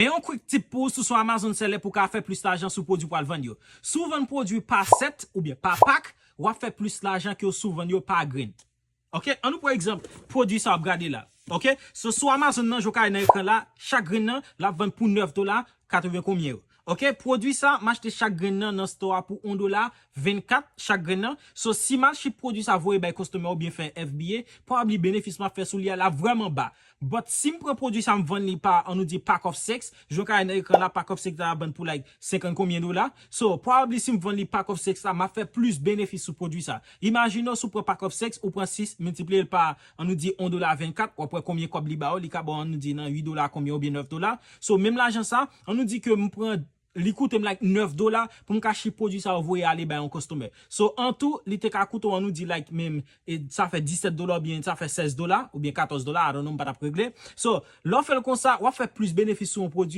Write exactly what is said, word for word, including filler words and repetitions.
Men yon quick tip pou ou, si w se yon Amazon seller, pou w ka fè plis lajan sou pwodui w pral vann yo. Si w vann pwodui pa set oubyen pa pack, w ap fè plis lajan ke si w vann yo pa grenn. Ok, ann nou pran egzanp pwodui sa w ap gade la. Ok, so sou Amazon nan, jan w ka wè nan ekran la, chak grenn nan, l ap vann pou nèf dola katreven konbyen yo. Ok, pwodui sa, m achte chak grenn nan nan store a pou yon dola vennkat chak grenn nan. So, si m al ship pwodui sa voye bay customer oubyen fè F B A, probably benefis m ap fè sou li a, l ap vrèman ba. But si m pran pwodui sa, m vann li pa, ann nou di, pack of six, jan w ka wè nan ekran la, pack of six la ap vann pou like senkant konbyen dola. So, probably si m vann li pack of six la, m ap fè plis benefis sou pwodui sa. Imajine w, si w pran pack of six, ou pran sis, miltipliye l pa, ann nou di, yon dola vennkat, w ap wè konbyen kòb li ba w, li ka ba w, ann nou di, nan uit dola konbyen oubyen nèf dola. So, menm lajan sa, ann nou di ke m pran li koute m like nèf dola pou m ka ship pwodui sa yo voye ale bay yon customer. So, an tou, li te ka koute w, ann nou di, like, menm, e sa fè disèt dola oubyen sa fè sèz dola oubyen katòz dola, I don't know, m pa t ap regle. So, lè w fè l konsa, w ap fè plis benefis sou yon pwodui.